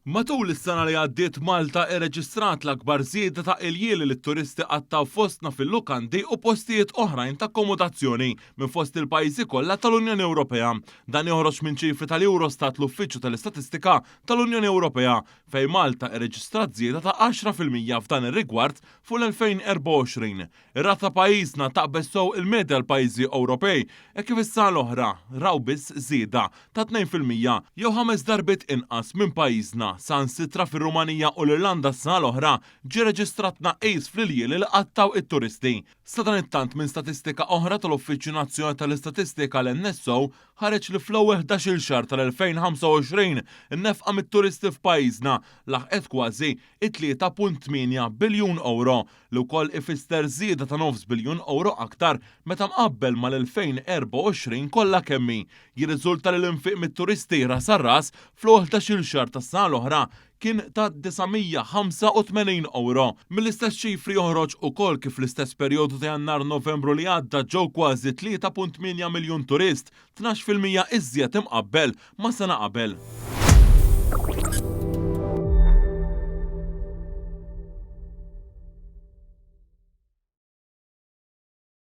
Matul is-sena li għaddiet Malta irreġistrat l-akbar żieda ta' iljieli li t-turisti qattgħu fostna fil-lukandi u postijiet oħrajn ta' akkomodazzjoni minn fost il-pajjiżi kollha tal-Unjoni Ewropea. Dan joħroġ minn ċifri tal-Eurostat l-Uffiċċju tal-Istatistika tal-Unjoni Ewropea fejn Malta irreġistrat żieda ta' 10% f'dan ir-rigward fuq l-2024. Ir-rata pajjiżna taqbeż sew il-medja l-pajjiżi Ewropej hekk kif is-sena l-oħra raw biss żieda ta' 2% jew ħames darbiet inqas minn pajjiżna. Saħansitra fir-Rumanija u l-Irlanda s-sena l-oħra ġie reġistrat tnaqqis fl-iljieli li qattgħu t-turisti. Sadanittant minn statistika oħra tal-Uffiċċju Nazzjonali tal-Istatistika l-NSO ħareġ li fl-ewwel ħdax-il xahar tal-2025 in-nefqa mit-turisti f'pajjiżna laħqet kważi it-3.8 biljun ewro, li wkoll ifisster żieda ta' nofs biljun ewro aktar meta mqabbel mal-2024 kollha kemm hi. Jirriżulta li l-infiq mit-turisti ras għal ras fl-ewwel ħdax-il xahar tas-sena l-oħra kien ta' 985 ewro. Mill-istess ċifri joħroġ ukoll kif fl-istess perjodu ta' Jannar-Novembru li għadda ġew kważi 3.8 miljun turist, 12% iżjed imqabbel ma' sena qabel.